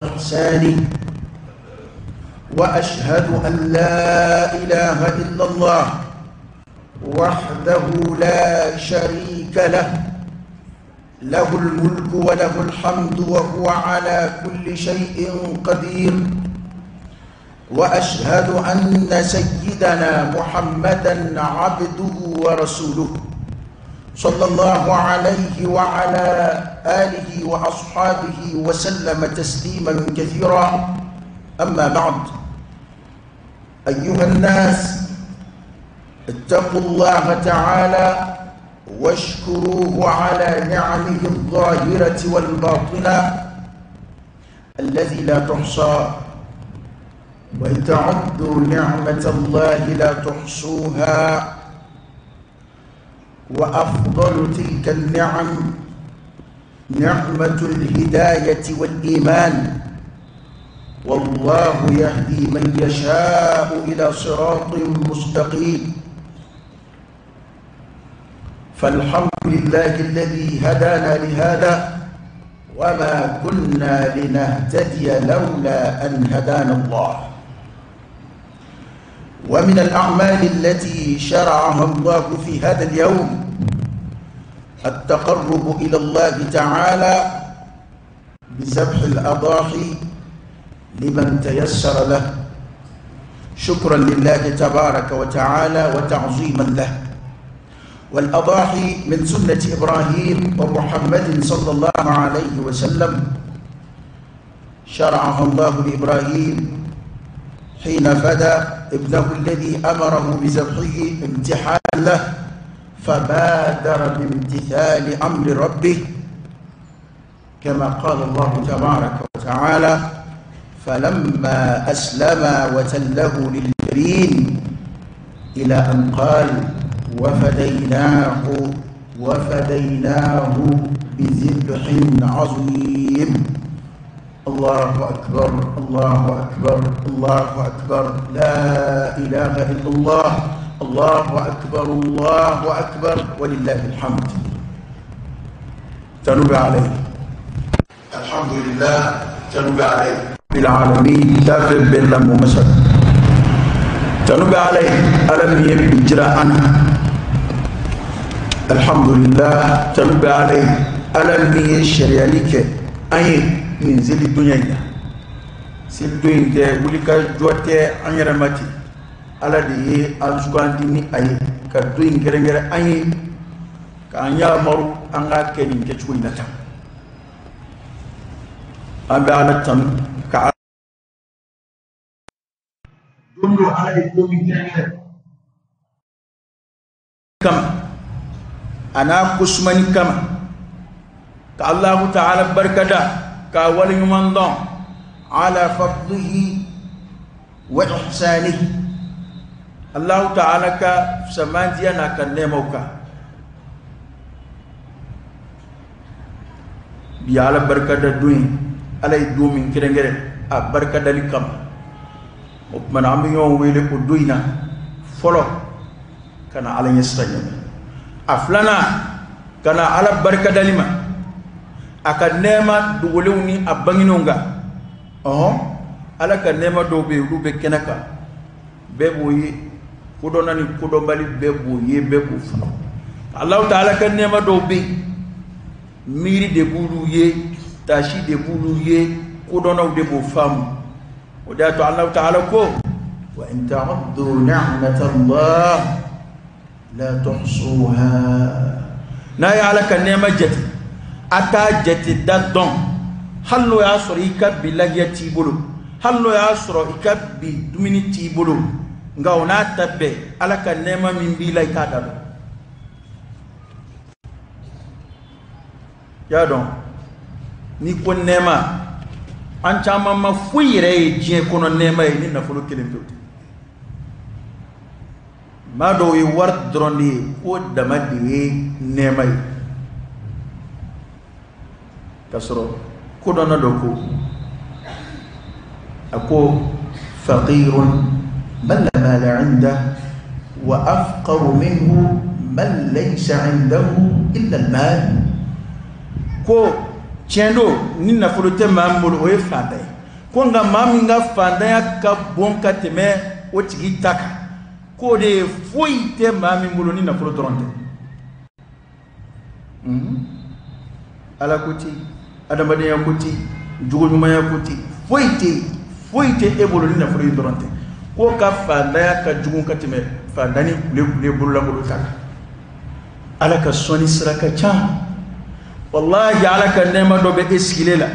إحسانه، وأشهد أن لا إله إلا الله وحده لا شريك له، له الملك وله الحمد وهو على كل شيء قدير. وأشهد أن سيدنا محمدا عبده ورسوله صلى الله عليه وعلى آله وأصحابه وسلم تسليما كثيرا. أما بعد، أيها الناس، اتقوا الله تعالى واشكروه على نعمه الظاهرة والباطنة الذي لا تحصى، وإن تعدوا نعمة الله لا تحصوها. وأفضل تلك النعم نعمة الهداية والإيمان، والله يهدي من يشاء إلى صراط مستقيم. فالحمد لله الذي هدانا لهذا، وما كنا لنهتدي لولا أن هدانا الله. ومن الأعمال التي شرعها الله في هذا اليوم التقرب إلى الله تعالى بذبح الأضاحي لمن تيسر له، شكرا لله تبارك وتعالى وتعظيما له. والأضاحي من سنة إبراهيم ومحمد صلى الله عليه وسلم، شرعها الله لإبراهيم حين فدى ابنه الذي أمره بذبحه امتحانا له، فبادر بامتثال أمر ربه، كما قال الله تبارك وتعالى: فلما أسلم وتله للجبين، إلى أن قال: وفديناه بذبح عظيم. الله أكبر، الله أكبر، الله أكبر، لا إله إلا الله، الله أكبر، الله أكبر، ولله الحمد. تنوب عليه. الحمد لله، تنوب عليه بالعالمين تافر باللم ومسد. تنوب عليه ألم يبجرى عنه. الحمد لله، تنوب عليه ألم يشريالك أي nin seli dunya in na, seli don in tɛ wuli ka jɔ tɛ an yɛrɛ ma ten. Ala de ye an sugandi ni a ye ka don in kɛrɛnkɛrɛn an ye, k'an yamaru an k'a kɛ nin kɛcogo in na tan. An bɛ Ala tanu ka don dɔ Ala ye don min kɛrɛnkɛrɛn kama, a n'a kosumani kama, ka Alahu ta'ala barikada, ka waleɲuman dɔn ala fadlihi wa ihsanihi, Allahu ta'ala ka samandiya n'a ka nɛɛmaw kan. Bi Ala barikada don ye, Ala ye don min kɛrɛnkɛrɛn a barikadali kama. O tuma na an bɛ ɲɔgɔn wele o don in na, fɔlɔ ka na Ala ɲɛsiran ɲɛ, a filanan ka na Ala barikadali ma a ka nɛɛma dogolenw ni a bangenenw kan. Ɔhɔn, Ala ka nɛɛma dɔw bɛ yen, olu bɛ kɛnɛ kan, bɛɛ b'o ye, kodɔnna ni kodɔnbali bɛɛ b'o ye, bɛɛ b'o faamu. Alahu ta'ala ka nɛɛma dɔw bɛ yen, miiri de b'olu ye, taasi de b'olu ye, kodɔnnaw de b'o faamu. O de y'a to Alahu ta'ala ko: wa in ta'uddu ni'matallah la tuhsuha. N'a ye Ala ka nɛɛma jate, a t'a jate da dɔn. Hali n'o y'a sɔrɔ i ka bi lahiya t'i bolo, hali n'o y'a sɔrɔ i ka bi dumuni t'i bolo, nka o n'a ta bɛɛ, Ala ka nɛɛma min b'i la, i k'a da dɔn. I y'a dɔn, n'i ko nɛɛma, an caman ma foyi yɛrɛ ye diɲɛ kɔnɔ nɛɛma ye ni nafolo kelen pewu tɛ. Maa dɔw ye wari dɔrɔn de ye, k'o dama de ye nɛɛma ye, k'a sɔrɔ kodɔnna dɔ ko, a ko: faqirun man la mala inda wa afqaru minhu man laysa indahu illa al-mal. Ko tiɲɛ don, ni nafolo tɛ maa min bolo, o ye fantan ye. Ko nka maa min ka fantanya ka bon ka tɛmɛ o tigi ta kan, k'o de ye foyi tɛ maa min bolo ni nafolo dɔrɔn tɛ. Ala ko ten, adamadenya ko ten, jogoɲumanya ko ten, foyi tɛ, foyi tɛ e bolo ni nafolo in dɔrɔn tɛ. K'o ka fantanya ka jugu ka tɛmɛ fantan ni kule kule bololankolon ta kan. Ala ka sɔnni sira ka ca. Walahi ala ka nɛɛma dɔ bɛ e sigilen la,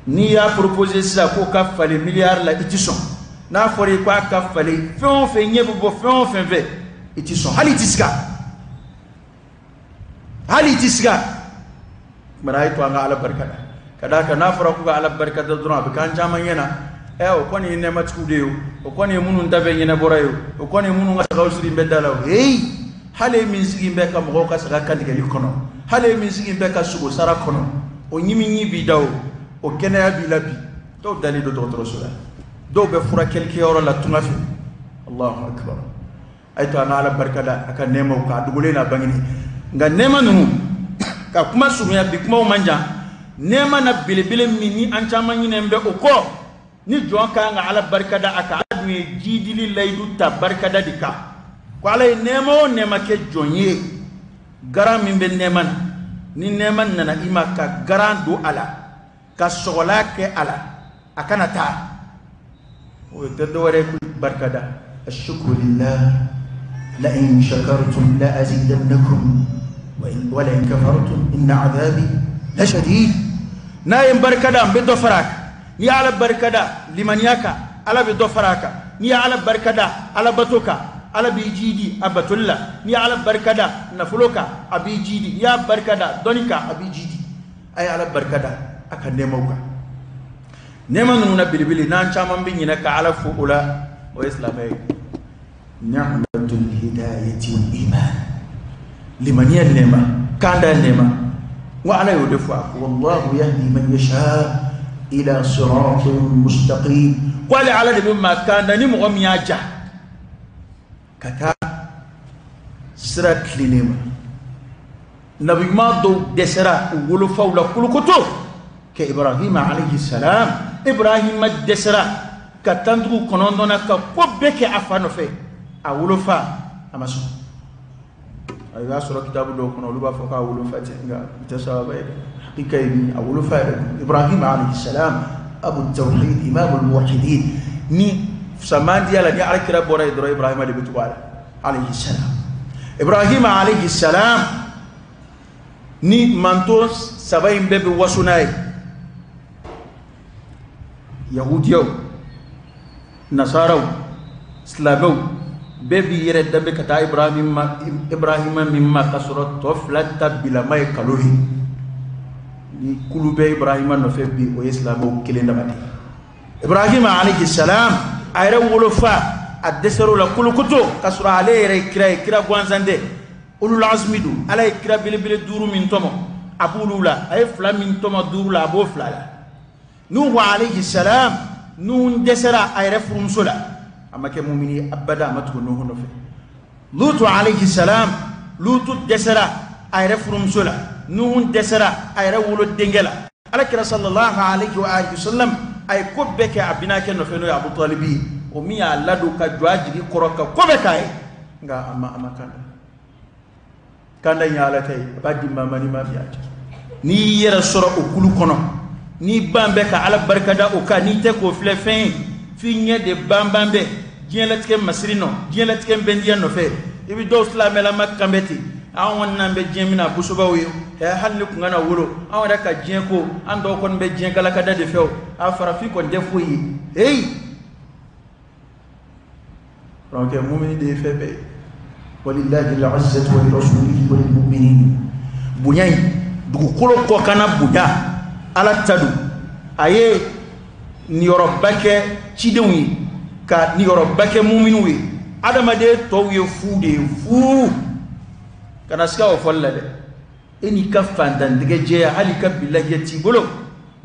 n'i y'a proposé sisan k'o ka falen miliyari la, i ti sɔn. N'a fɔra i k'a ka falen fɛn o fɛn, ɲɛ bɛ bɔ fɛn o fɛn fɛ, i ti sɔn, hali i ti siga, hali i ti siga. Mara a ye to an ka ala barika da, ka d'a kan n'a fɔra k'u ka ala barika da dɔrɔn, a bɛ k'an caman ɲɛ na. O kɔni ye nɛɛmatigiw de ye, o kɔni ye minnu ta bɛɛ ɲɛnabɔra ye, o kɔni ye minnu ka sagaw siri bɛ da la o. Heyi, hali min sigi bɛ ka mɔgɔw ka saga kantigɛli kɔnɔ, hali min sigi bɛ ka sogo sara kɔnɔ, o ɲimi b'i da, o kɛnɛya b'i la bi. Dɔw dalen don dɔgɔtɔrɔso la, dɔw bɛ furakɛlikɛyɔrɔ la tunga fɛ. Allahu akbar. A ye to an ka ala barika da a ka nɛɛmaw kan, a dogolen n'a bangenen. Nka nɛɛma ninnu, ka kuma surunya bi, kumaw man jan. Nɛɛma na belebele min ni an caman ɲinɛn bɛ o kɔ, ni jɔn ka kan ka ala barika da a kan, ala dun ye jidili layidu ta barikada de kan, ko ala ye nɛɛma o nɛɛma kɛ jɔn ye, garan min bɛ nɛɛma na, ni nɛɛma nana i ma ka garan don a la, ka sɔgɔla kɛ a la, a kana taa, o tɛ dɔwɛrɛ ye ko barikada. Ashukru lillah, la in shakartum la azidannakum wa la in kafartum inna adhabi la shadid. N'a ye barikada, n bɛ dɔ fara a kan. N'i ye ala barikada limaniya kan, ala bɛ dɔ fara a kan. N'i ye ala barikada ala bato kan, ala b'i jidi a batoli la. N'i ye ala barikada nafolo kan, a b'i jidi. N'i y'a barikada dɔnni kan, a b'i jidi. A ye ala barikada a ka nɛɛmaw kan. Nɛɛma ninnu na belebele n'an caman bɛ ɲinɛ ka ala fo o la, o ye silamɛ ye. Ni'matul hidayati wal iman, limaniya nɛɛma, kanda nɛɛma. Wa ala y'o de fɔ, a ko wallahu yahdi man yasha ila siratin mustaqim. Ko ale ala de bɛ maa kanda ni mɔgɔ min y'a ja ka taa sira tilennen ma. Nabi ɲuman dɔw dɛsɛra u wolofaw la kolokoto kɛ Ibrahima alayhi salam. Ibrahima dɛsɛra ka tandugu 9 na ka ko bɛɛ kɛ a fa nɔfɛ, a wolofa a ma sɔn. A y'a sɔrɔ kitabu dɔw kɔnɔ, olu b'a fɔ k'a wolofa tɛ, nka o tɛ sababa ye dɛ. Hakika ye min, a wolofa yɛrɛ don. Ibrahima alayhi salam, abu tawhid, imam al-muwahhidin. Ni samandiya la, ni alakira bɔra yen dɔrɔn, Ibrahima de bɛ tugu a la alayhi salam. Ibrahima alayhi salam ni manto saba in bɛɛ bɛ waso n'a ye, yahudiyaw, nasaraw, silamɛw, bɛɛ b'i yɛrɛ danbe ka taa Ibrahima min ma, ka sɔrɔ tɔ fila ta bilama ye kalo ye. Ni kulu bɛ Ibrahima nɔfɛ bi, o ye silamɛw kelen dama de ye. Ibrahima alayhi salam, a yɛrɛ wolofa a dɛsɛr'o la kolokoto, ka sɔrɔ ale yɛrɛ ye kira ye, kira gansan tɛ, ulul azmi don. Ala ye kira belebele 5 min tɔmɔ, a b'olu la. A ye 2 min tɔmɔ 5 la, a b'o 2 la. Nuhu alayhi salam, Nuhu dɛsɛra a yɛrɛ furumuso la, a ma kɛ mumini ye abada, a ma tugu Nuhu nɔfɛ. Lutu alayhi salam, Lutu dɛsɛra a yɛrɛ furumuso la, Nuhu dɛsɛra a yɛrɛ wolodenkɛ la. Ala kira sallallahu alayhi wa alihi wasallam, a ye ko bɛɛ kɛ a binakɛ nɔfɛ, n'o ye Abu Talibi ye, o min y'a ladon ka jɔ a jigi kɔrɔ ka ko bɛɛ k'a ye, nka a ma kanda. Kanda in ye ala ta ye, a b'a di maa ma ni maa min y'a jɛ. N'i y'i yɛrɛ sɔrɔ o kulu kɔnɔ, n'i ban bɛ ka ala barikada o kan, n'i tɛ k'o filɛ fɛn ye, f'i ɲɛ de banban bɛ diɲɛlatigɛ masiri nɔ, diɲɛlatigɛ bɛndiya nɔfɛ. I bɛ dɔw silamɛlama kan bɛ ten, anw kɔni n'an bɛ diɲɛ min na, busobaw ye, hali ni kun kana wolo, anw yɛrɛ ka diɲɛ ko, an dɔw kɔni bɛ diɲɛ galakada de fɛ o, a farafin kɔni tɛ foyi ye. Heyi, donc mumini de ye fɛn bɛɛ ye. Walillahi al-izzatu wa lirasulihi wa lilmu'minin. Bonya in, dugukolo kɔkanna bonya, ala ta don. A ye niyɔrɔba kɛ cidenw ye, ka niyɔrɔba kɛ muminiw ye. Adamaden tɔw ye fu de ye, fu. Kana siga o fɔli la dɛ. E n'i ka fantantigɛ jɛya, hali i ka bilahiya t'i bolo,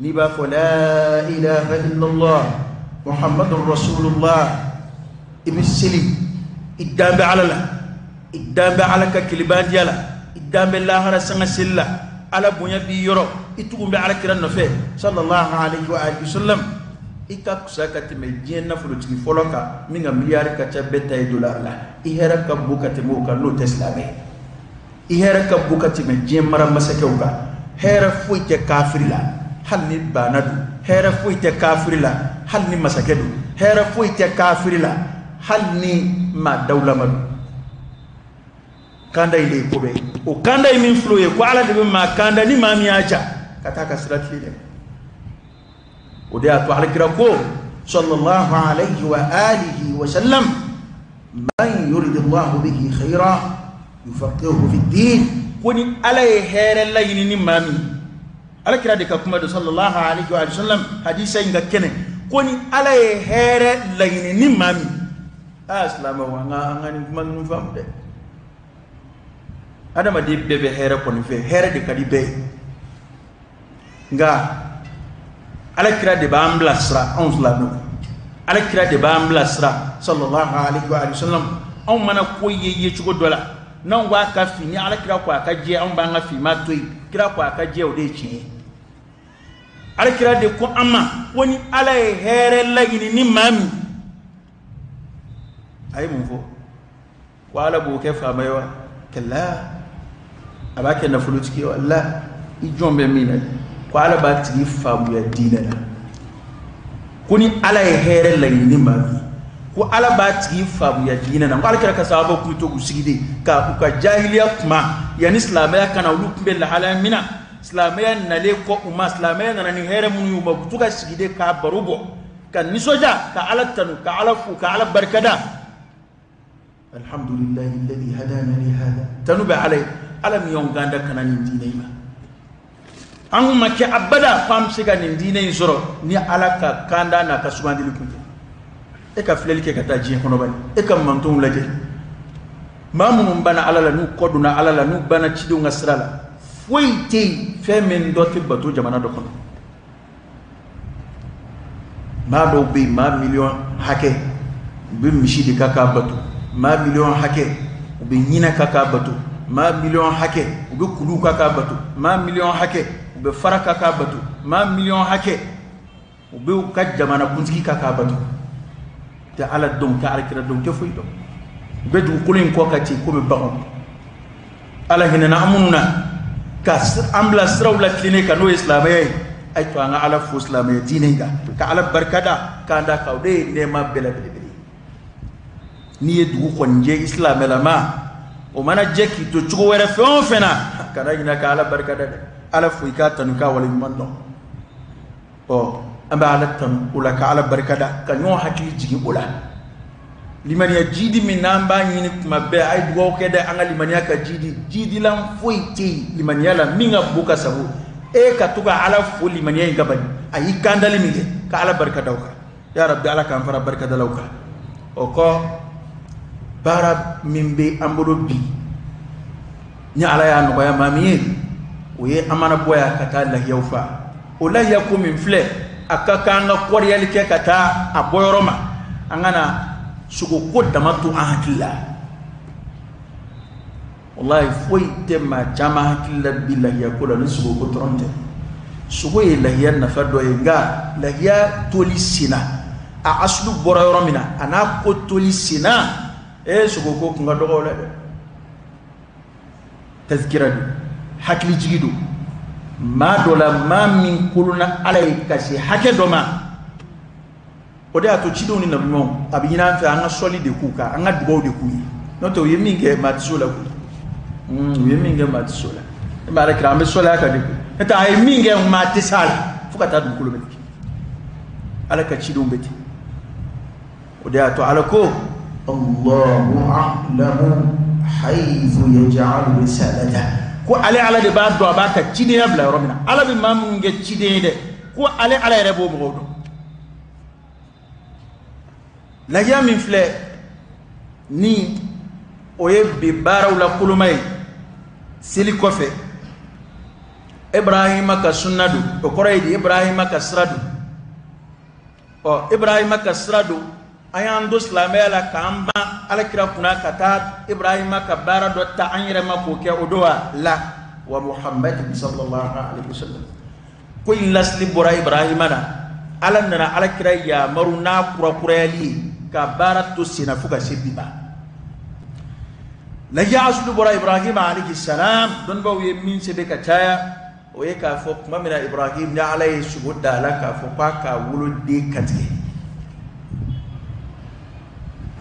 n'i b'a fɔ la ilaha illallah muhammadur rasulullah, i bɛ seli, i dan bɛ ala la, i dan bɛ ala ka kilibandiya la, i dan bɛ lahara sanga seli la. Ala bonya b'i yɔrɔ, i tugun bɛ Ala kira nɔfɛ sallallahu alaihi wa alihi wasallam, i ka kusa ka tɛmɛ diɲɛ nafolotigi fɔlɔ kan min ka miliyari ka ca bɛɛ ta ye dolari la. I hɛrɛ ka bon ka tɛmɛ o kan n'o tɛ silamɛ ye. I hɛrɛ ka bon ka tɛmɛ diɲɛ mara masakɛw kan. Hɛrɛ foyi tɛ kafiri la hali ni baana don, hɛrɛ foyi tɛ kafiri la hali ni masakɛ don, hɛrɛ foyi tɛ kafiri la hali ni maa dawulama don. Kanda in de ye ko bɛɛ ye. O kanda in min filɛ o ye, ko Ala de bɛ maa kanda ni maa min y'a ja ka taa ka sira tilen dɛ. O de y'a to Alakira ko sallallahu alayhi wa alihi wa sallam, man yuridillahu bihi khayran yufaqihuhu fi ddin. Ko ni Ala ye hɛrɛ laɲini ni maa min, Alakira de ka kuma don sallallahu alayhi wa sallam, hadisa in ka kɛnɛ, ko ni Ala ye hɛrɛ laɲini ni maa min, aa silamɛw, an ka nin kuma ninnu faamu dɛ. Adamaden bɛɛ bɛ hɛrɛ kɔni fɛ, hɛrɛ de ka di bɛɛ ye, nka Alakira de b'an bilasira, anw silamɛw, Alakira de b'an bilasira sallallahu alayhi wa sallam. Anw mana ko ye yecogo dɔ la, n'anw ko a ka fin, ni Alakira ko a ka jɛ, anw b'an ka finma to yen, kira ko a ka jɛ, o de ye tiɲɛ ye. Alakira de ko an ma ko ni Ala ye hɛrɛ laɲini ni maa min, a ye mun fɔ? Ko Ala b'o kɛ faama ye wa? Kɛlɛ a b'a kɛ nafolotigi ye wa? La, i jɔn bɛ min na, ko Ala b'a tigi faamuya diinɛ la. Ko ni Ala ye hɛrɛ laɲini ni maa min, ko Ala b'a tigi faamuya diinɛ na. Ko Ala kɛra ka sababu k'u to k'u sigi de ka u ka jahiliya kuma yanni silamɛya ka na, olu tun bɛ lahalaya min na, silamɛya nalen kɔ u ma, silamɛya nana ni hɛrɛ minnu ye u ma, u bɛ to ka sigi de k'a baro bɔ, ka nisɔndiya, ka Ala tanu, ka Ala fo, ka Ala barikada. Alhamdulillahi alladhi hadana li hada. Tanu bɛ Ala ye, Ala min y'anw kanda ka na nin diinɛ in ma. An kun ma kɛ abada f'an bɛ se ka nin diinɛ in sɔrɔ ni Ala ka kanda n'a ka sugandili kun tɛ. E ka filɛli kɛ ka taa diɲɛ kɔnɔ bani, e ka mantonw lajɛ, maa minnu banna Ala la, n'u kɔ donna Ala la, n'u banna cidenw ka sira la, foyi tɛ yen fɛn min dɔ tɛ bato jamana dɔ kɔnɔ. Maa dɔw bɛ yen, maa miliyɔn hakɛ, u bɛ misi de ka k'a bato, maa miliyɔn hakɛ, u bɛ ɲinɛ ka k'a bato, maa miliyɔn hakɛ, u bɛ kuluw ka k'a bato, maa miliyɔn hakɛ, u bɛ fara ka k'a bato, maa miliyɔn hakɛ, u bɛ u ka jamanakuntigi ka k'a bato. Tɛ Ala dɔn, tɛ Alakira dɔn, tɛ foyi dɔn. U bɛ dugukolo in kɔ ka ten komi baganw. Ala hinɛna an minnu na ka an bila siraw la tilennen kan, n'o ye silamɛya ye. A ye to an ka Ala fo silamɛya diinɛ in kan, ka Ala barikada k'an da kan, o de ye nɛɛma bɛɛ la belebele. N'i ye dugu kɔni jɛ i silamɛlama, o mana jɛ k'i to cogo wɛrɛ fɛn o fɛn na, kana ɲinɛ ka Ala barikada dɛ. Ala fo, i k'a tanu, k'a waleɲuman dɔn. Ɔ, an bɛ Ala tanu o la, ka Ala barikada, ka ɲɔgɔn hakili jigin o la. Limaniya jidi min n'an b'a ɲini tuma bɛɛ, a ye dugawu kɛ dɛ, an ka limaniya ka jidi. Jidilan foyi tɛ yen limaniya la min ka bon ka sago e ka to ka Ala fo limaniya in ka bali. A y'i kandali min kɛ, ka Ala barikada o kan. Ya Rabbi, Ala k'an fara barikadalaw kan. O kɔ, baara min bɛ an bolo bi, ni Ala y'a nɔgɔya maa min ye, o ye an mana bɔ yan ka taa lahiyaw fa. O lahiya ko min filɛ, a ka kan an ka kɔriyali kɛ ka taa a bɔyɔrɔ ma. An kana sogo ko dama to an hakili la. Wallahi, foyi tɛ maa caman hakili la bi lahiya ko la ni sogo ko dɔrɔn tɛ. Sogo ye lahiya nafa dɔ ye, nka lahiya toli senna, a asulu bɔra yɔrɔ min na, a n'a ko toli senna, sogo ko kun ka dɔgɔ o la dɛ. Tazkira don, hakilijigi don. Maa dɔ la, maa min kolonna Ala ye ka se hakɛ dɔ ma, o de y'a to cidenw ni nabiɲumanw, a bɛ ɲini an fɛ an ka sɔli de k'u kan, an ka dugawu de k'u ye. N'o tɛ, u ye min kɛ, maa tɛ s'o la koyi. U ye min kɛ, maa tɛ s'o la. E b'a kira, an bɛ sɔli a kan de koyi. N'o tɛ, a ye min kɛ, maa tɛ s'a la fo ka taa dugukolo meleke. Ala ka cidenw bɛ ten. O de y'a to Ala ko Allahu a'lamu haythu yaj'alu risalatahu. Ko ale Ala de b'a dɔn a b'a ka cidenya bila yɔrɔ min na. Ala bɛ maa minnu kɛ ciden ye dɛ, ko ale Ala yɛrɛ b'o mɔgɔw dɔn. Lahiya min filɛ ni o ye bi baaraw la koloma ye seli kɔfɛ, Ibrahima ka sunna don, o kɔrɔ ye di? Ibrahima ka sira don. Ɔ, Ibrahima ka sira don, an y'an to silamɛya la k'an ban Alakira kunna ka taa Ibrahima ka baara dɔ ta an yɛrɛ ma k'o kɛ, o don wa? La. wa Muhammadin sallallahu alaihi wasallam. Ko in lasili bɔra Ibrahima na, Ala nana Ala kira yamaru n'a kurakurayali ye ka baara to senna fo ka se bi ma. Lahiya asulu bɔra Ibrahima alayhi salam. Dɔnnibaaw ye min sɛbɛn ka caya, o ye k'a fɔ tuma min na Ibrahim ni Ala ye sugo da a la k'a fɔ k'a k'a woloden kantigɛ.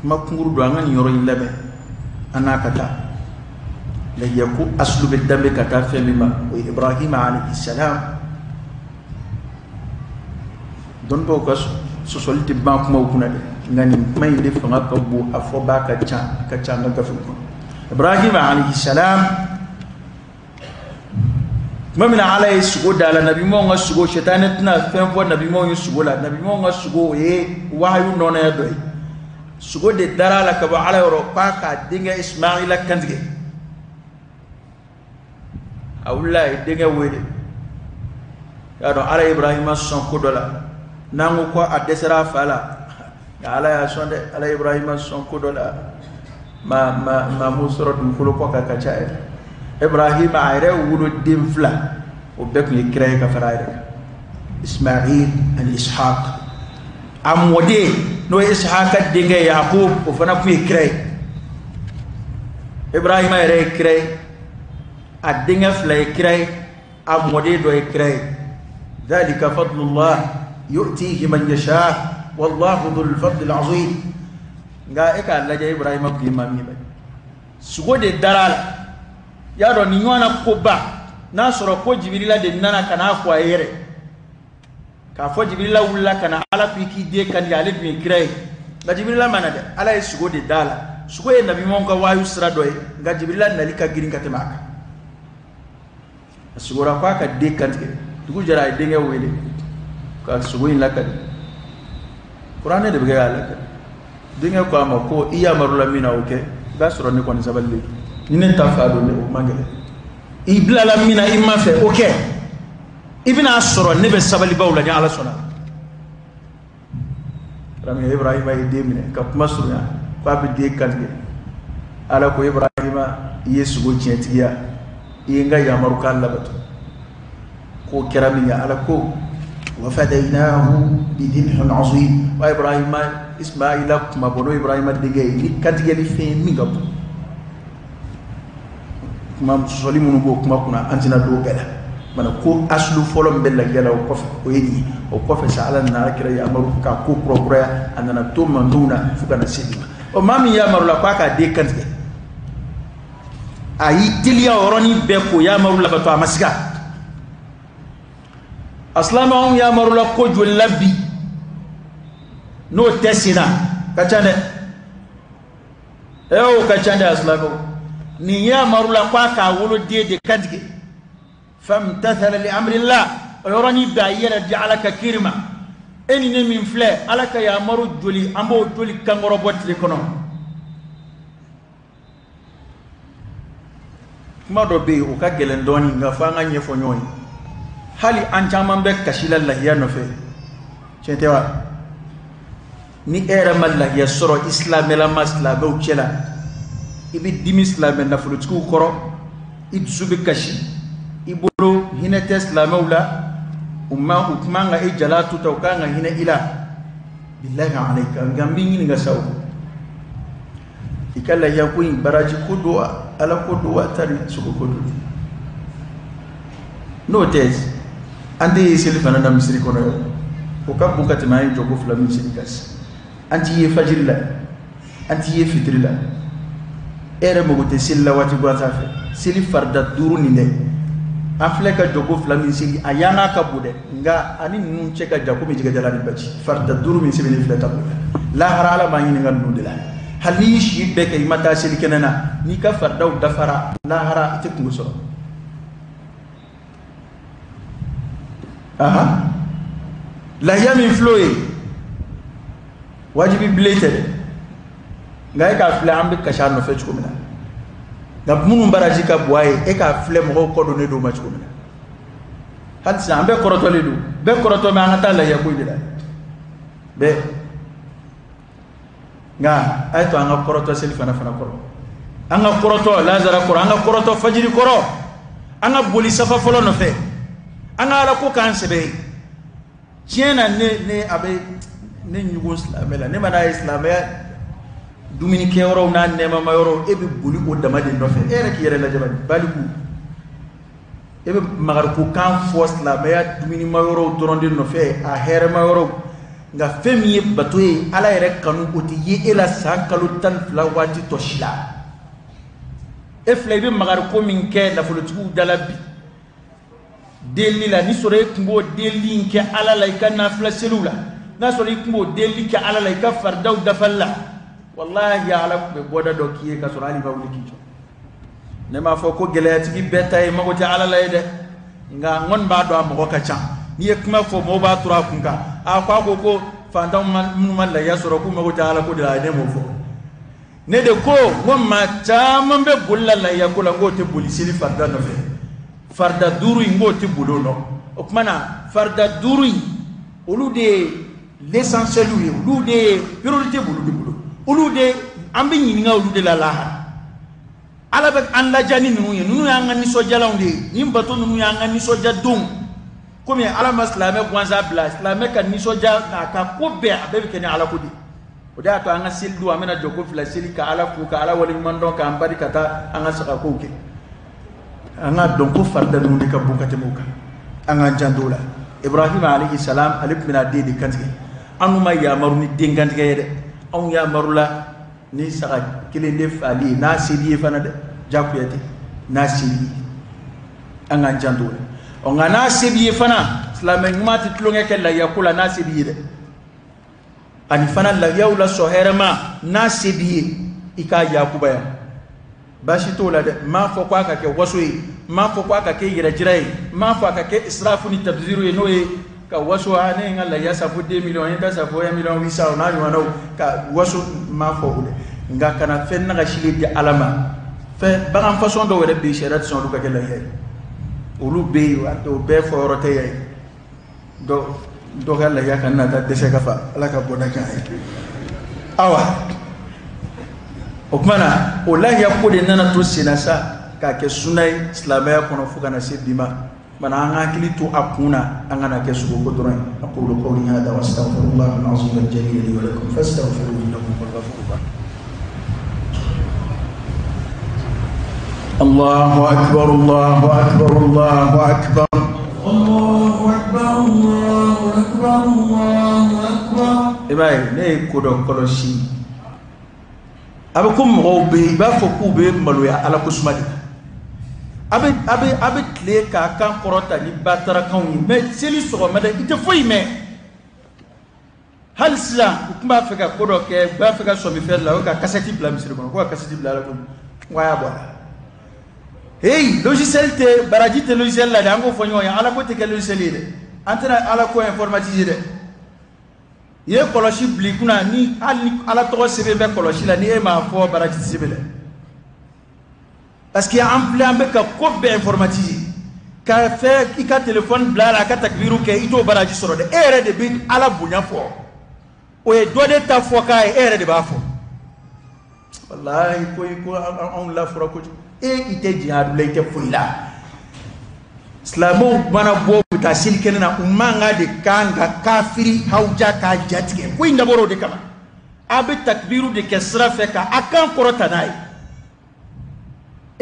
Kuma kunkuru don, an ka nin yɔrɔ in lamɛn, an n'a ka taa. Lahiya ko asulu bɛ danbe ka taa fɛn min ma, o ye Ibrahima alayhi salam. Dɔnnibaaw ka sɔsɔli tɛ ban kumaw kunna dɛ, nka nin kuma in de fanga ka bon, a fɔbaa ka ca, a ka ca an ka gafew kɔnɔ. Ibrahima alayhi salam, tuma min na Ala ye sugo da a la, nabiɲumanw ka sugo, sɛtanɛ tɛna fɛn fɔ nabiɲumanw ye sugo la. Nabiɲumanw ka sugo, o ye wahayu nɔnɔya dɔ ye. Sugo de dara a la ka bɔ Ala yɔrɔ k'a k'a denkɛ Ismaila kantigɛ. A wulila, a ye denkɛ wele. Y'a dɔn Ala ye Ibrahima sɔn ko dɔ la, n'an ko ko a dɛsɛra a fa la, nka Ala y'a sɔn dɛ. Ala ye Ibrahima sɔn ko dɔ la, ma ma ma mun sɔrɔ dugukolo kɔ kan ka caya. Ibrahima a yɛrɛ woloden fila, o bɛɛ tun ye kira ye ka fara a yɛrɛ kan, Ismail ani Ishaq. A mɔden n'o ye Ishaq denkɛ Yakub, o fana tun ye kira ye. Ibrahima yɛrɛ ye kira ye, a denkɛ fila ye kira ye, a mɔden dɔ ye kira ye. Dhalika fadlullah yu'tihi man yasha wallahu dhul fadlil azim. Nka e k'a lajɛ, Ibrahima tun ye maa min ye, sugo de dara a la. Y'a dɔn nin ɲɔgɔnna koba n'a sɔrɔ ko Jibirila de nana ka n'a fɔ a ye yɛrɛ, k'a fɔ Jibirila wulila ka na Ala ko i k'i den kan di, ale dun ye kira ye. Nka Jibirila ma na dɛ, Ala ye sugo de d'a la. Sugo ye nabiɲumanw ka wahayu sira dɔ ye, nka Jibirila nali ka girin ka tɛmɛ a kan. A sugora ko a ka den kantigɛ. Dugu jɛra, a ye denkɛ wele ka sugo in lakali. Kuranɛ de bɛ kɛ k'a lakali. Denkɛ ko a ma ko i yamarula min na, o kɛ, i b'a sɔrɔ ne kɔni sabalilen ni ne ta fa don, ne o man gɛlɛn. I bilala min na i ma fɛ, o kɛ, i bɛna sɔrɔ ne bɛ sabalibaw la ni Ala sɔnna. Karamɔgɔ Ibrahima ye den minɛ ka kuma surunya k'a bɛ den kantigɛ. Ala ko Ibrahima, i ye sugo tiɲɛtigiya, i ye n ka yamarukan labato. K'o kɛra min kɛ, Ala ko wa fadaynahu bidhibhin azim. Wa Ibrahima Ismaila kuma bɔ n'o Ibrahima denkɛ ye ni kantigɛli fɛn ye min ka bon. Kuma sɔsɔli minnu b'o kuma kunna, an tɛna don o bɛɛ la. Mana ko asulu fɔlɔ min bɛ lahiya la, o kɔfɛ o ye nin ye. O kɔfɛ sa, Ala nana kira yamaru k'a ko kurakuraya, a nana to mantonw na fo ka na se bi ma. Ɔ, maa min yamaru la k'a k'a den kantigɛ, a y'i teliya o yɔrɔnin bɛɛ k'o yamaru labato, a ma siga. A silamɛ, anw yamaru la ko joli la bi n'o tɛ sen na? Ka ca dɛ, o ka ca dɛ. A silamɛw, nin yamaru la k'a k'a woloden de kantigɛ, famtathala li amrillah, o yɔrɔnin bɛɛ a yɛrɛ di Ala ka kiri ma. E ni ne min filɛ, Ala ka yamaru joli an b'o joli kankɔrɔbɔ tile kɔnɔ? Kuma dɔ bɛ yen, o ka gɛlɛn dɔɔnin, nka fo an ka ɲɛfɔ ɲɔgɔn ye. Hali an caman bɛ kasi la lahiya nɔfɛ, tiɲɛ tɛ wa? Ni e yɛrɛ ma lahiya sɔrɔ i silamɛlama silamɛw cɛ la, i bɛ dimi silamɛ nafolotigiw kɔrɔ, i dusu bɛ kasi, i bolo hinɛ tɛ silamɛw la. U ma u kuma ka e jala to ta, u kan ka hinɛ i la. Bilahi alayka, nka n b'i ɲininka sa, o i ka lahiya ko in, baraji ko don wa, Ala ko don wa, tari sogo ko don? N'o tɛ, an tɛ ye seli fana na misiri kɔnɔ yɛrɛ, o ka bon ka tɛmɛ an ye jɔko fila min seli kan sisan. An t'i ye fajiri la, an t'i ye fitiri la. E yɛrɛ mago tɛ seli la waati gansan fɛ, seli farida duuru nin dɛ. An filɛ ka jɔko fila min seli, a yan'a ka bon dɛ, nka ani ninnu cɛ ka jan komi jɛgɛjalan ni baji. Farida duuru min sɛbɛnnen filɛ tableau la, lahara Ala b'an ɲininka ninnu de la. Hali n'i y'i si bɛɛ kɛ i ma taa seli kɛnɛ na, n'i ka faridaw dafara, lahara i tɛ kungo sɔrɔ. Aha, lahiya min filɛ o ye, wajibi bilen tɛ dɛ, nka e k'a filɛ an bɛ kasi a nɔfɛ cogo min na, nka minnu baraji ka bon a ye, e k'a filɛ mɔgɔw kɔ donnen don o ma cogo min na. Hali sisan an bɛɛ kɔrɔtɔlen don, bɛɛ kɔrɔtɔ mɛ an ka taa lahiya ko in de la bɛɛ. Nka a ye to an ka kɔrɔtɔ seli fana kɔrɔ, an ka kɔrɔtɔ lazara kɔrɔ, an ka kɔrɔtɔ fajiri kɔrɔ. An ka boli safa fɔlɔ nɔfɛ, an ka ala ko k'an sɛbɛ ye. Tiɲɛ na, ne a bɛ ne ɲugun silamɛ la. Ne ma n'a ye silamɛya dumunikɛyɔrɔw n'a nɛɛmama yɔrɔw, e bɛ boli o dama de nɔfɛ. E yɛrɛ k'i yɛrɛ lajɛ bani, baliku, e bɛ magarikokan fɔ silamɛya dumunima yɔrɔw dɔrɔn de nɔfɛ, a hɛrɛma yɔrɔw. Nka fɛn min ye bato ye, ala yɛrɛ kanu, o tɛ ye e la san kalo 12 waati tɔ si la. E filɛ, i bɛ magariko min kɛ nafolotigiw da la bi delili la, ni sɔrɔ e tun b'o delili in kɛ ala la i ka nafila seliw la, n'a sɔrɔ i tun b'o delili kɛ ala la i ka faridaw dafali la, walahi ala tun bɛ bɔda dɔ k'i ye ka sɔrɔ hali ma wuli k'i jɔ. Ne m'a fɔ ko gɛlɛyatigi bɛɛ ta ye mago tɛ ala la ye dɛ, nka n kɔni b'a dɔn a mɔgɔ ka ca. N'i ye kuma fɔ, mɔgɔw b'a turu a kun kan. A ko a ko ko fantanw minnu ma lahiya sɔrɔ k'u mago tɛ ala ko de la. Ne m'o fɔ. Ne de ko n ko maa caman bɛ boli la lahiya ko la, n k'o tɛ boli seli farida nɔfɛ. Farida 5 in, n k'o tɛ boli o nɔ. O tuma na, farida 5 in, olu de ye l'essentiel ye, olu de ye priorité b'olu de bolo, olu de an bɛ ɲininka olu de la lahara. Ala bɛ an ladiya ni ninnu ye. Ninnu y'an ka nisɔndiyalanw de ye. Nin bato ninnu y'an ka nisɔndiya donw. Komi ala ma silamɛ gansan bila, silamɛ ka nisɔndiya n'a ka ko bɛɛ, a bɛɛ bɛ kɛ ni ala ko de ye. O de y'a to an ka seli don, an bɛna jɔ ko 2 seli ka ala fo, ka ala waleɲuman dɔn, k'an bari ka taa an ka sagakow kɛ. An k'a dɔn ko farida ninnu de ka bon ka tɛmɛ o kan, an k'an janto o la. Ibrahima alayhi salam, ale tun bɛna den de kantigɛ. An dun ma yamaru ni den kantigɛ ye dɛ, anw yamaru la ni saga kelen de faali ye, n'a se b'i ye fana dɛ, jagoya tɛ, n'a se b'i ye. An k'an janto o la. Ɔ, nka n'a se b'i ye fana, silamɛ ɲuman tɛ tulonkɛ kɛ lahiya ko la n'a se b'i ye dɛ. Ani fana lahiyaw la sɔn hɛrɛma, n'a se b'i ye, i k'a yakubaya, baasi t'o la dɛ. N m'a fɔ ko a ka kɛ waso ye, n m'a fɔ ko a ka kɛ yɛrɛjira ye, n m'a fɔ a ka kɛ israfu ni tabziru ye, n'o ye ka waso, a ne ye n ka lahiya san fo 2 millions, n ye ta san fo 1 million 800, o n'a ɲɔgɔnnaw, ka waso, n m'a fɔ o dɛ. Nka kana fɛn nagasilen di ala ma. Fɛn bagan fasɔn dɔw yɛrɛ bɛ yen, sariya tɛ sɔn olu ka kɛ lahiya ye, olu bɛ yen, o bɛɛ fɔ yɔrɔ tɛ yan ye. Dɔ ka lahiya ka na taa dɛsɛ ka fa, ala ka bɔda kɛ an ye. Awa, o tuma na, o lahiya ko de nana to senna sa k'a kɛ suna ye silamɛya kɔnɔ fo ka na se bi ma. Mana an ka hakili to a kun na, an kana kɛ sogoko dɔrɔn ye. Aqulu qawli hadha wa astaghfirullah al-azim al-jalil li wa lakum fastaghfiruhu innahu huwal ghafurur rahim. Allahu akbar, Allahu akbar, Allahu akbar. Allahu akbar, Allahu akbar, Allahu akbar. I b'a ye, ne ye ko dɔ kɔlɔsi, a bɛ ko mɔgɔw bɛ yen, i b'a fɔ k'u bɛ maloya ala ko suma de la. A bɛ tile k'a kan kɔrɔta ni batarakanw ye, mɛ seli sɔgɔmada i tɛ foyi mɛn. Hali sisan u tun b'a fɛ ka ko dɔ kɛ, u b'a fɛ ka sɔmi fɛn la, o ka kasɛti bila misiri kɔnɔ, ko ka kasɛti bila ala ko, n ko a y'a bɔ a la. Hey, logiciel tɛ, baraji tɛ logiciel la dɛ. An k'o fɔ ɲɔgɔn ye, ala ko tɛ kɛ logiciel ye dɛ. An tɛna ala ko informatiser dɛ. I ye kɔlɔsi bila i kunna, ni hali ni ala tɔgɔ sɛbɛn bɛ kɔlɔsi la, ni e m'a fɔ, baraji tɛ sɛbɛn dɛ. Parce que an filɛ, an bɛ ka ko bɛɛ informatiser ka fɛn, i ka téléphone bila a la, a ka takbiru kɛ, i t'o baraji sɔrɔ dɛ. E yɛrɛ de bɛ ala bonya fɔ, o ye dɔ de ta fɔ k'a ye, e yɛrɛ de b'a fɔ. Walahi, ko i ko anw lafura kojugu. E i tɛ jihadu la, i tɛ foyi la. Silamɛw mana bɔ, u bɛ taa seli kɛnɛ na, u man ka de kan ka kafiri hawuja k'a jatigɛ. Ko in dabɔra o de kama. A bɛ takbiru de kɛ sira fɛ ka a kan kɔrɔta n'a ye.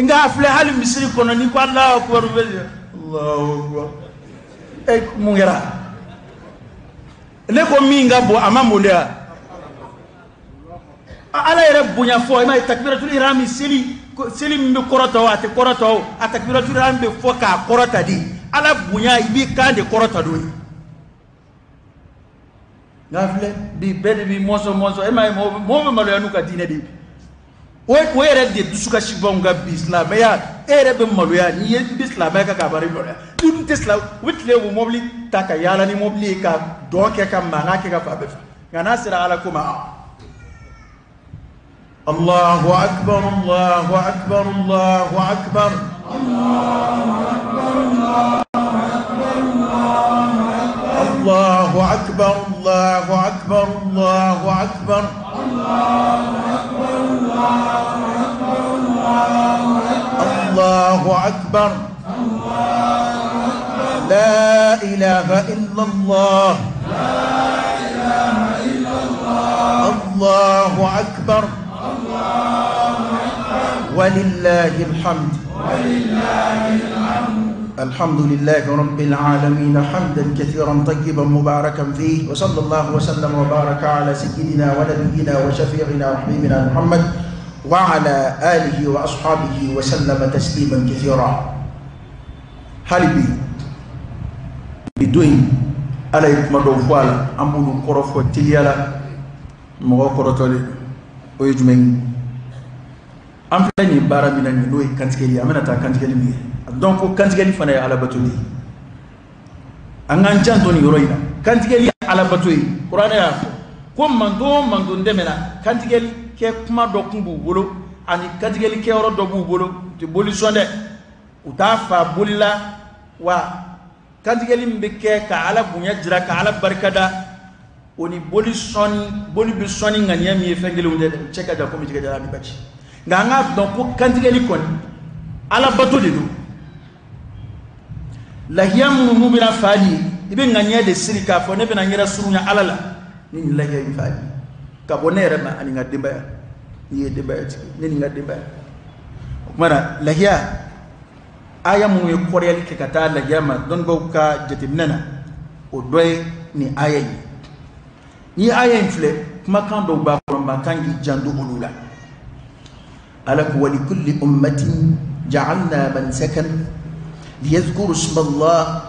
Nka a filɛ, hali misiri kɔnɔ, n'i ko Alahu akubar, u bɛ Alahu akubar. E, mun kɛra? Ne ko min ka bon, a ma mun de ya? Ala yɛrɛ bonya fɔ, i m'a ye takbiratul ihram, seli seli min bɛ kɔrɔta o, a tɛ kɔrɔta o, a takbiratul ihram bɛ fɔ k'a kɔrɔta de. Ala bonya, i b'i kan de kɔrɔta d'o ye. Nka filɛ bi, bɛɛ de b'i mɔsɔn mɔsɔn. E m'a ye, mɔgɔw bɛ maloya n'u ka diinɛ de ye bi. O yɛrɛ de dusukasi b'anw ka bi silamɛya. E yɛrɛ bɛ maloya n'i ye, i bɛ silamɛya kan k'a baara, i bɛ maloya. N'i dun tɛ silamɛ, u bɛ tile, u bɛ mobili ta ka yaala ni mobili ye, ka dɔn kɛ, ka mankan kɛ, ka fan bɛɛ fɛ. Nka n'a sera ala ko ma, Allahu akbar, Allahu akbar, Allahu akbar. Allahu akbar, Allahu akbar, Allahu akbar. Allahu akbar. لا إله إلا الله. الله أكبر. ولله الحمد. الحمد لله رب العالمين حمدا كثيرا طيبا مباركا فيه، وصلى الله وسلم وبارك على سيدنا ونبينا وشفيعنا وحبيبنا محمد وعلى آله وأصحابه وسلم تسليما كثيرا. Hali bi bi don in, Ala ye kuma dɔw fɔ a la, an b'olu kɔrɔ fɔ teliya la, mɔgɔ kɔrɔtɔlen. O ye jumɛn ye? An filɛ nin baara min na nin, n'o ye kantigɛli ye, an bɛna taa kantigɛli min kɛ. Donc ko kantigɛli fana ye alabato de ye. An k'an janto nin yɔrɔ in na. Kantigɛli ye alabato ye. Kuranɛ y'a fɔ ko manton o manton tɛmɛna, kantigɛli kɛ kuma dɔ kun b'u bolo ani kantigɛli kɛyɔrɔ dɔ b'u bolo. U tɛ boli sɔn dɛ, u t'a fa boli la wa. Kantigɛli min bɛ kɛ ka Ala bonya jira, ka Ala barikada, o ni boli sɔnni, boli bɛ sɔnni ŋaniya min ye, fɛn kelenw tɛ dɛ. U cɛ ka jan komi jɛgɛ jara ni baci. Nka an k'a dɔn ko kantigɛli kɔni alabato de don. Lahiya minnu n'u bɛna faali ye, i bɛ ŋaniya de siri k'a fɔ ne bɛna n yɛrɛ surunya Ala la ni nin lahiya in faali, ka bɔ ne yɛrɛ ma ani n ka denbaya. N'i ye denbaya tigi, ne ni n ka denbaya. O tuma na, lahiya aya minnu ye kɔrɔyali kɛ ka taa lahiya ma, dɔnnibaaw ka jateminɛ na, o dɔ ye nin aya in ye. Ni aya in filɛ, kumakan dɔw b'a kɔnɔ, maa kan k'i janto olu la. Ala ko: ولكل أمة جعلنا منسكا ليذكروا اسم الله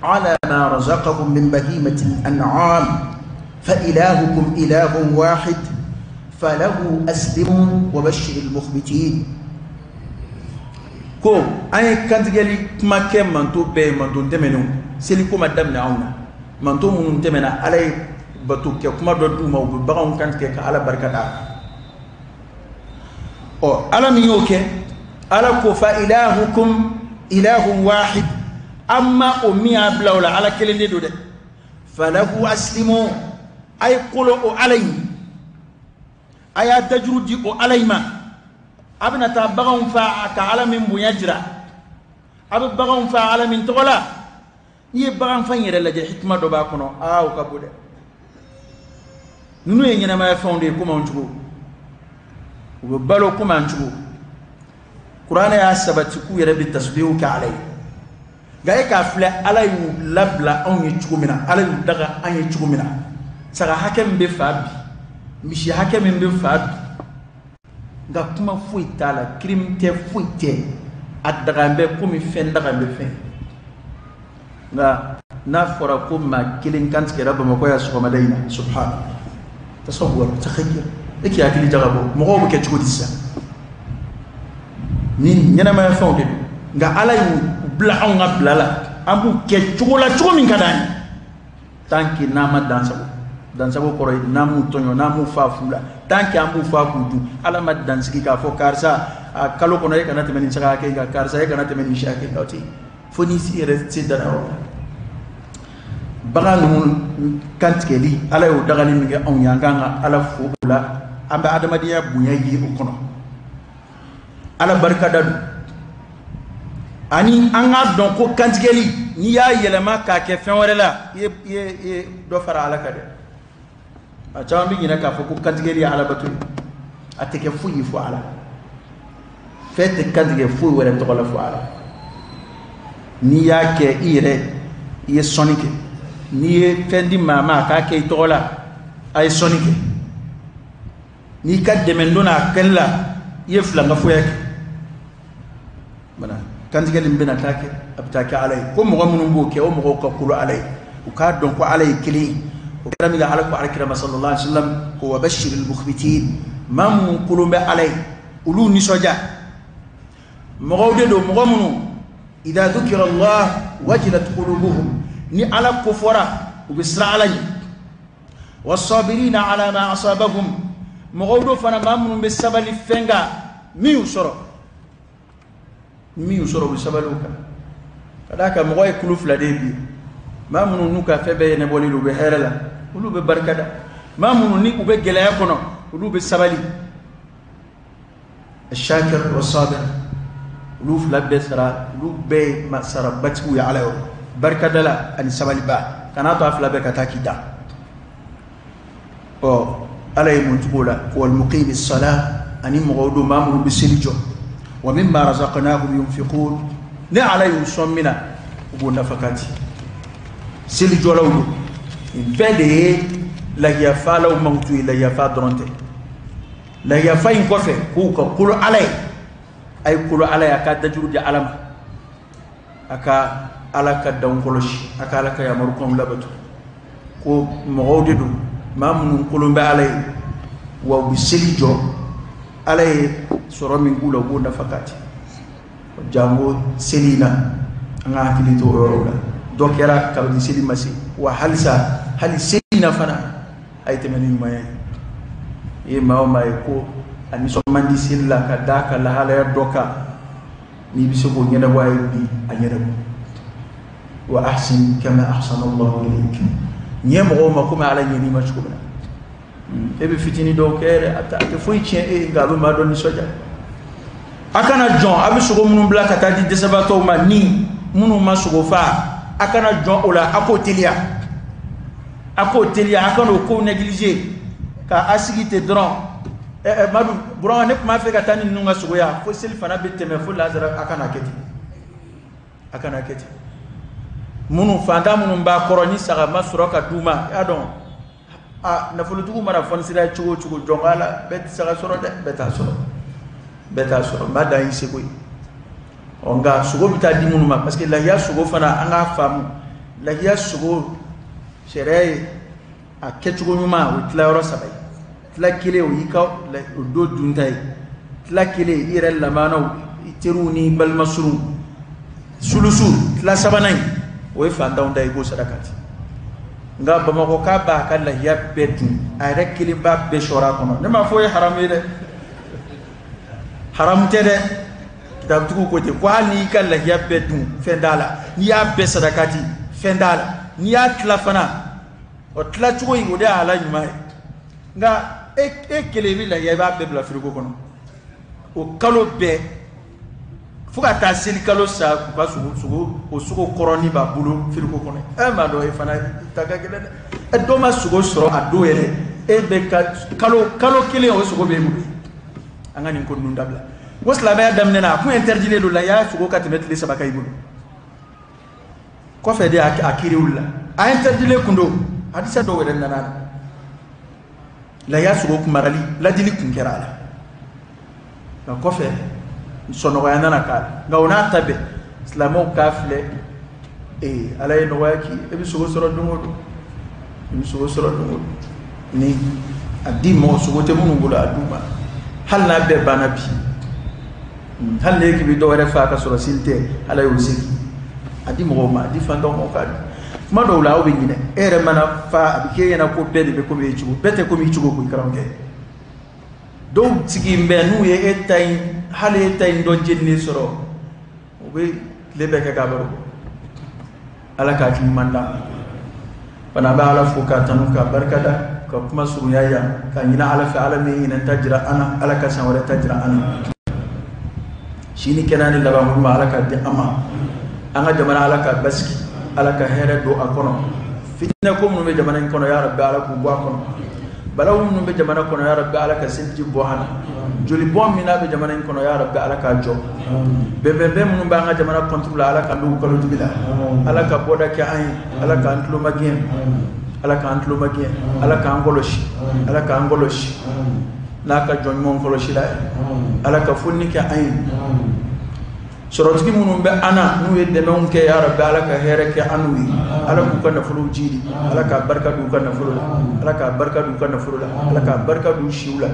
على ما رزقهم من بهيمة الأنعام، فإلهكم إله واحد فله أسلموا وبشر المخبتين. Ko an ye kantigɛli kuma kɛ manto bɛɛ ye, manto tɛmɛnenw. Seliko ma daminɛ anw na. Manto minnu tɛmɛna, Ala ye bato kɛ kuma dɔ d'u ma, u bɛ baganw kantigɛ ka Ala barika da. Ɔ, Ala min y'o kɛ, Ala ko: فإلهكم إله واحد. Amma o min y'a bila o la, Ala kelen de don dɛ. فله أسلموا, a ye kolo o Ala in, a y'a dajuru di o Ala in ma. A bɛna taa baganw fa ka Ala min bonya jira, a bɛ baganw fa Ala min tɔgɔ la. N'i ye bagan fa in yɛrɛ lajɛ, hikima dɔ b'a kɔnɔ. Aa, o ka bon dɛ. Ninnu ye ɲɛnamaya fɛnw de ye komi anw cogo, u bɛ balo komi an cogo. Kuranɛ y'a sabati k'u yɛrɛ bɛ tasbihu kɛ Ala ye. Nka e k'a filɛ, Ala y'u labila anw ye cogo min na, Ala y'u daga an ye cogo min na, saga hakɛ min bɛ fa bi, misi hakɛ min bɛ fa bi, nka kuma foyi t'a la, crime tɛ, foyi tɛ. A daga bɛ komi fɛn daga bɛ fɛn. Nka n'a fɔra ko maa kelen kan tigɛra Bamakɔ yan sɔgɔmada in na, subhana, tasawwar, takhayyal, e k'i hakili jagabɔ, mɔgɔw bɛ kɛ cogo di sisan? Ni ɲɛnamaya fɛnw de don, nka Ala y'u bila anw ka bila la, an b'u kɛ cogo la cogo min ka d'an ye, tant que n'an ma dan sago. Dansago kɔrɔ ye n'an m'u tɔɲɔ, n'an m'u fa fu la. Tant que an b'u fa k'u dun, Ala ma dansigi k'a fɔ karisa, a kalo kɔnɔ e kana tɛmɛ nin saga hakɛ kan, karisa e kana tɛmɛ nin si hakɛ kan. O tɛ yen fo n'i si yɛrɛ se dara yɔrɔ la. Bagan ninnu kantigɛli, Ala y'o dagali min kɛ anw ye, an kan ka Ala fo o la. An bɛ adamadenya bonya ye o kɔnɔ. Ala barika da don. Ani an k'a dɔn ko kantigɛli, n'i y'a yɛlɛma k'a kɛ fɛn wɛrɛ la, i ye dɔ fara Ala kan dɛ. A caman bɛ ɲinɛ k'a fɔ ko kantigɛli ye alabato ye. A tɛ kɛ foyi ye fo Ala. Fɛn tɛ kantigɛ foyi wɛrɛ tɔgɔ la fo Ala. N'i y'a kɛ i yɛrɛ, i ye sɔnni kɛ. N'i ye fɛn di maa ma a k'a kɛ i tɔgɔ la, a ye sɔnni kɛ. N'i ka dɛmɛ donna a kɛli la, i ye filankafoya kɛ. Voilà. Kantigɛli min bɛna taa kɛ, a bɛ taa kɛ Ala ye. Ko mɔgɔ minnu b'o kɛ, o mɔgɔw ka kolo Ala ye, u k'a dɔn ko Ala ye kelen ye. O kɛra min kɛ, Ala ko alakira ma صلى الله عليه وسلم ko: وبشر المخبتين. Maa minnu kolon bɛ Ala ye, olu nisɔndiya. Mɔgɔw de don, mɔgɔ minnu إذا ذكر الله وجلت قلوبهم, ni Ala ko fɔra, u bɛ siran Ala ɲɛ. والصابرين على ما أصابهم, mɔgɔw do fana, maa minnu bɛ sabali fɛn kan min y'u sɔrɔ, min y'u sɔrɔ, u bɛ sabali o kan. Ka d'a kan mɔgɔ ye kulu fila de ye bi: maa minnu n'u ka fɛn bɛɛ ɲɛnabɔlen don, u bɛ hɛrɛ la, olu bɛ barika da. Maa minnu ni u bɛ gɛlɛya kɔnɔ, olu bɛ sabali. الشاكر والصابر. Olu fila bɛɛ sara, olu bɛɛ ye sarabatigiw ye Ala yɔrɔ. Barikadala ani sabaliba, kan'a to a fila bɛɛ ka taa k'i dan. Ɔ Ala ye mun tugu o la? Wal muqimi sala, ani mɔgɔw don maa minnu bɛ seli jɔ. Wa mimma razaqnahum yunfiqun, ne Ala y'u sɔn min na, u b'o nafakati. Seli jɔlaw don. Nin bɛɛ de ye lahiyafalaw mankutu ye, lahiyafa dɔrɔn tɛ. Lahiyafa in kɔfɛ k'u ka kolo Ala ye, a ye kolo Ala ye, a ka dajuru di Ala ma, a ka Ala ka danw kɔlɔsi, a ka Ala ka yamarukanw labato. Ko mɔgɔw de don maa minnu kolon bɛ Ala ye, wa u bɛ seli jɔ, Ala ye sɔrɔ min k'u la, u b'o nafakati. Jango seli in na, an ka hakili to o yɔrɔw la. Dɔ kɛra kabini seli ma se, wa halisa hali seli in na fana a ye tɛmɛ ni ɲumanya ye. I ye maa o maa ye ko a nisɔn man di seli la ka d'a ka lahalaya dɔ kan, n'i bɛ se k'o ɲɛnabɔ a ye bi, a ɲɛnabɔ. Wa ahsin kama ahsana Allahu ilayk, ɲɛ mɔgɔw ma komi Ala ɲɛn'i ma cogo min na. E bɛ fitinin dɔw kɛ yɛrɛ, a tɛ foyi tiɲɛ e ye, nka a bɛ maa dɔ nisɔndiya. A kana jɔn, a bɛ sogo minnu bila ka taa di dɛsɛbaatɔw ma ni minnu ma sogo fa, a kana jɔn o la, a k'o teliya, a k'o teliya, a kana o kow négliger ka a sigi ten dɔrɔn. Madu Burama, ne tun b'a fɛ ka taa ni ninnu ka sogo ya, fo seli fana bɛ tɛmɛ fo lazara, a kana kɛ ten, a kana kɛ ten. Minnu fantan minnu b'a kɔrɔ ni saga ma sɔrɔ ka d'u ma, i y'a dɔn, a nafolotigiw mana fɔnisira cogo o cogo, jɔn k'a la, bɛɛ tɛ saga sɔrɔ dɛ, bɛɛ t'a sɔrɔ, bɛɛ t'a sɔrɔ, n b'a dan i seko ye. Ɔ nka sogo bɛ taa di minnu ma, parce que lahiya sogo fana, an k'a faamu, lahiya sogo sariya ye a kɛcogo ɲuman, o ye tilayɔrɔ saba ye. Tila kelen, o y'i ka o don dunta ye. Tila kelen, i yɛrɛ lamanaw, i teriw ni balima surunw. Sulusu tila sabanan in, o ye fantanw ta ye, i k'o saraka ti. Nka Bamakɔ k'a b'a ka lahiya bɛɛ dun, a yɛrɛ kelen b'a bɛɛ sɔrɔ a kɔnɔ. Ne m'a fɔ o ye haramu ye dɛ, haramu tɛ dɛ. Kitabutigiw ko ten ko hali n'i ka lahiya bɛɛ dun, fɛn t'a la, n'i y'a bɛɛ sarakati, fɛn t'a la, n'i y'a tila fana, o tilacogo in, o de y'a la ɲuman ye. Nka e kelen i bɛ lahiya, i b'a bɛɛ bila firigo kɔnɔ o kalo bɛɛ fo ka taa seli kalo sa, k'u ka sogo sogo o sogo kɔrɔnin b'a bolo firigo kɔnɔ. E m'a dɔn, e fana ta ka gɛlɛn dɛ. E dɔ ma sogo sɔrɔ a don yɛrɛ, e bɛ ka kalo kelen o sogo b'e bolo. An ka nin ko ninnu dabila. Ko silamɛya daminɛ na, a kun interdit don la, i y'a sogo ka tɛmɛ tile 3 kan i bolo. Kɔfɛ de a kiiri wulila, a interdit kun don. Hadisa dɔw yɛrɛ nana lahiya sogo kun marali ladili kun kɛra a la, nka kɔfɛ sɔnɔgɔya nana k'a la. Nka o n'a ta bɛɛ, silamɛw k'a filɛ, ee Ala ye nɔgɔya k'i ye, e bɛ sogo sɔrɔ don o don, i bɛ sogo sɔrɔ don o don, ni a di mɔgɔ sogo tɛ minnu bolo, a d'u ma, hali n'a bɛɛ banna bi, hali n'e k'i bɛ dɔ wɛrɛ fa ka sɔrɔ seli tɛ, Ala y'o se k'i a di mɔgɔw ma, a di fantanw ma, k'a di. Kuma dɔw la aw bɛ ɲinɛ, e yɛrɛ mana fa, a bɛ k'e ɲɛna ko bɛɛ de bɛ komi e cogo, bɛɛ tɛ komi i cogo koyi karamɔgɔkɛ. Dɔw sigi bɛ n'u ye e ta in, hali e ta in dɔ jeninen sɔrɔ, u bɛ tile bɛɛ kɛ k'a baro. Ala k'a hakili ɲuman d'an ma. Fana an bɛ Ala fo k'a tanu k'a barikada, ka kuma surunya yan, ka ɲini Ala fɛ, Ala min ye ɲinɛ ta jira an na, Ala ka san wɛrɛ ta jira an na. Si ni kɛnɛya ni laban ɲuman, Ala k'a di an ma. An ka jamana, Ala k'a basigi, Ala ka hɛrɛ don a kɔnɔ. Fitinɛ ko minnu bɛ jamana in kɔnɔ, ya Rabbi, Ala k'u bɔ a kɔnɔ. Balawu minnu bɛ jamana kɔnɔ, ya Rabbi, Ala ka seliji bɔ an na. Joli bɔn min n'a bɛ jamana in kɔnɔ, ya Rabbi, Ala k'a jɔ. Bɛnbɛnbɛn minnu b'an ka jamana contre la, Ala k'an don kalo dibi la. Ala ka bɔda kɛ an ye, Ala k'an tulo magɛn, Ala k'an tulo magɛn, Ala k'an kɔlɔsi, Ala k'an kɔlɔsi n'a ka jɔn ɲumanw kɔlɔsi la ye. Ala ka fonni kɛ an ye. Sɔrɔtigi minnu bɛ an na, n'u ye dɛmɛw kɛ, ya Rabbi, Ala ka hɛrɛ kɛ an n'u ye. Ala k'u ka nafolow jiidi, Ala ka barika d'u ka nafolo la, Ala ka barika d'u ka nafolo la, Ala ka barika d'u siw la,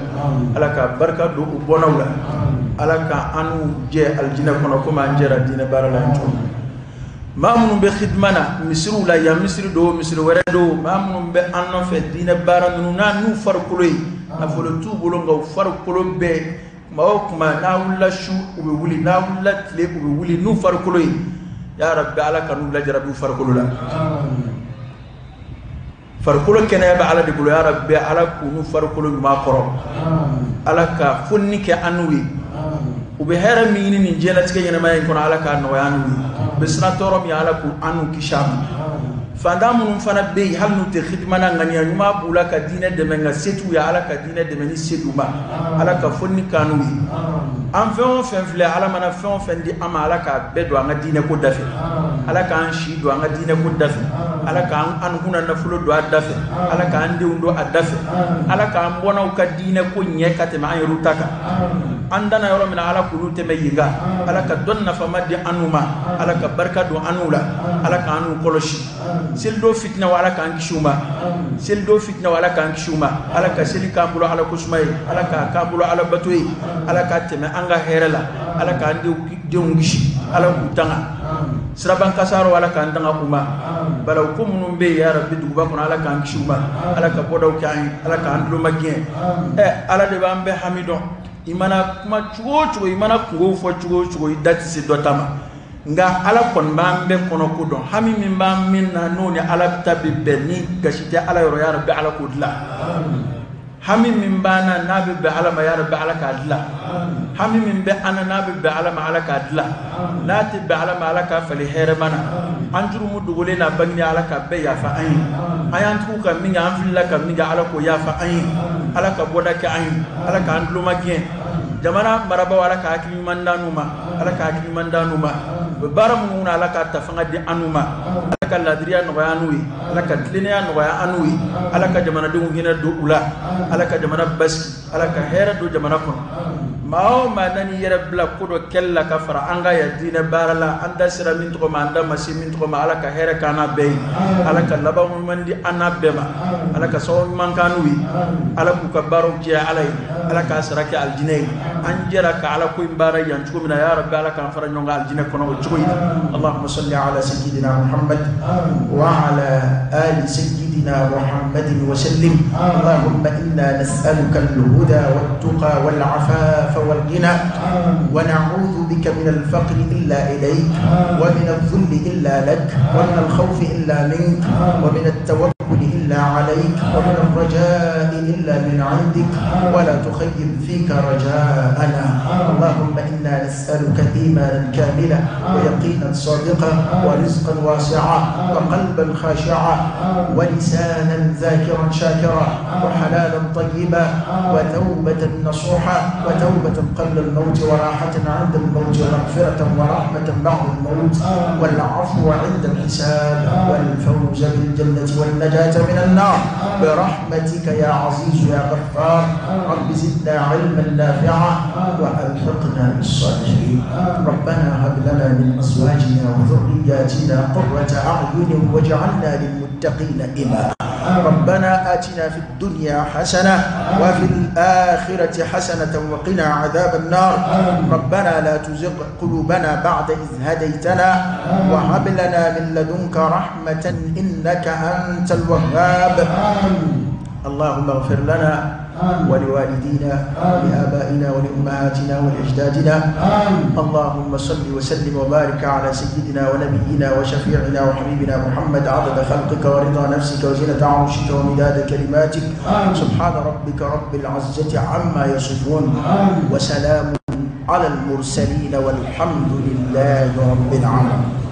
Ala ka barika d'u bɔnnaw la, Ala ka an n'u jɛ alijinɛ kɔnɔ komi an jɛra diinɛ baara la cogo min. Maa minnu bɛ khidma na misiriw la, yan misiri don, misiri wɛrɛ don, maa minnu bɛ an nɔfɛ diinɛ baara ninnu na n'u farikolo ye, nafolo t'u bolo, nka u farikolo bɛɛ, kuma o kuma n'a wulila su u bɛ wuli, n'a wulila tile u bɛ wuli n'u farikolo ye, ya Rabbi, Ala ka n'u lajarabi u farikolo la. Farikolo kɛnɛya bɛ Ala de bolo, ya Rabbi, Ala k'u n'u farikolo ɲuman kɔrɔ, Ala ka fonni kɛ an n'u ye. U bɛ hɛrɛ min ɲini nin diɲɛlatigɛ ɲɛnamaya in kɔnɔ, Ala k'a nɔgɔya an n'u ye. U bɛ siran tɔɔrɔ min, Ala k'u an n'u kisi a ma. Fantan minnu fana bɛ yen, hali n'u tɛ xidima na, ŋaniya ɲuman b'u la ka diinɛ dɛmɛ, nka se t'u ye, Ala ka diinɛ dɛmɛ ni se d'u ma. Ala ka fonni k'an n'u ye. An fɛn o fɛn filɛ, Ala mana fɛn o fɛn di an ma, Ala k'a bɛɛ don an ka diinɛ ko dafɛ. Ala k'an si don an ka diinɛ ko dafɛ. Ala k'an an kunna nafolo don a dafɛ. Ala k'an denw don a dafɛ. Ala k'an bɔnnaw ka diinɛ ko ɲɛ ka tɛmɛ an yɛrɛw ta kan. An danna yɔrɔ min na, Ala k'olu tɛmɛ yen kan. Ala ka dɔnni nafama di an n'u ma. Ala ka barika don an n'u la. Ala k'an n'u kɔlɔsi. Selidon fitinaw, Ala k'an kisi u ma. Selidon fitinaw, Ala k'an kisi u ma. Ala ka seli k'an bolo Ala kosuma ye. Ala k'a k'an bolo Ala bato ye. Ala k'a tɛmɛ an ka hɛrɛ la. Ala k'an denw kisi. Ala k'u tanga siraban kasaraw, Ala k'an tanga u ma. Balawu ko minnu bɛ yen, ya Rabbi, duguba kɔnɔ, Ala k'an kisi u ma. Ala ka bɔdaw kɛ an ye. Ala k'an tulo magɛn. Ala de b'an bɛɛ hami dɔn. I mana kuma cogo o cogo, i mana kungow fɔ cogo o cogo, i da tɛ se dɔ ta ma. Nka Ala kɔni b'an bɛɛ kɔnɔ ko dɔn. Hami min b'an min na, n'o ni Ala ta bɛ bɛn, ni gasi tɛ Ala yɔrɔ, ya Rabbi, Ala k'o dilan. Hami min b'an na, n'a bɛ bɛn Ala ma, ya Rabbi, Ala k'a dilan. Hami min bɛ an na, n'a bɛ bɛn Ala ma, Ala k'a dilan. N'a tɛ bɛn Ala ma, Ala k'a falen hɛrɛma na. An jurumu dogolen n'a bangenen, Ala k'a bɛɛ yafa an ye. An y'an tugu ka min kɛ, an filila ka min kɛ, Ala k'o yafa an ye. Ala ka bɔda kɛ an ye. Ala k'an tulo magɛn. Jamana marabaaw, Ala ka hakili ɲuman d'an n'u ma. Ala ka hakili ɲuman d'an n'u ma. U bɛ baara minnu na, Ala k'a ta fanga di an n'u ma. Ala ka ladiriya nɔgɔya an n'u ye. Ala ka tilennenya nɔgɔya an n'u ye. Ala ka jamanadenw hinɛ don u la. Ala ka jamana basigi. Ala ka hɛrɛ don jamana kɔnɔ. Maa o maa nan'i yɛrɛ bila ko dɔ kɛli la ka fara an ka yan diinɛ baara la, an da sera min tɔgɔ ma, an da ma se min tɔgɔ ma, Ala ka hɛrɛ k'an n'a bɛɛ ye. Ala ka laban ɲuman di an n'a bɛɛ ma. Ala ka sababu ɲuman k'an n'u ye. Ala k'u ka baaraw jɛya Ala ye. Ala k'a sara kɛ alijinɛ ye. An jɛra ka Ala ko in baara yan cogo min na, ya Rabbi, Ala k'an fara ɲɔgɔn kan alijinɛ kɔnɔ o cogo in na. Allahumma salli ala sayyidina Muhammad wa ala ali sayyidina Muhammadin wa sallim. Allahumma inna nas'aluka al-huda wat-tuqa wal-afafa والغنى، ونعوذ بك من الفقر إلا إليك، ومن الذل إلا لك، ومن الخوف إلا منك، ومن التوكل إلا عليك، ومن الرجاء إلا من عندك، ولا تخيب فيك رجاءنا. اللهم إنا نسألك إيمانا كاملا، ويقينا صادقا، ورزقا واسعا، وقلبا خاشعا، ولسانا ذاكرا شاكرا، وحلالا طيبا، وتوبة نصوحا، وتوبة قبل الموت، وراحة عند الموت، ومغفرة ورحمة بعد الموت، والعفو عند الحساب، والفوز بالجنة والنجاة من النار، برحمتك يا عزيز يا غفار. رب زدنا علما نافعا وألحقنا بالصالحين. ربنا هب لنا من أزواجنا وذرياتنا قرة أعين واجعلنا للمتقين إماما. ربنا آتنا في الدنيا حسنة وفي الآخرة حسنة وقنا عذاب النار. ربنا لا تزغ قلوبنا بعد إذ هديتنا وهب لنا من لدنك رحمة إنك أنت الوهاب. اللهم اغفر لنا ولوالدينا ولآبائنا ولأمهاتنا ولأجدادنا. اللهم صل وسلم وبارك على سيدنا ونبينا وشفيعنا وحبيبنا محمد عدد خلقك ورضا نفسك وزنة عرشك ومداد كلماتك. سبحان ربك رب العزة عما يصفون، وسلام على المرسلين، والحمد لله رب العالمين.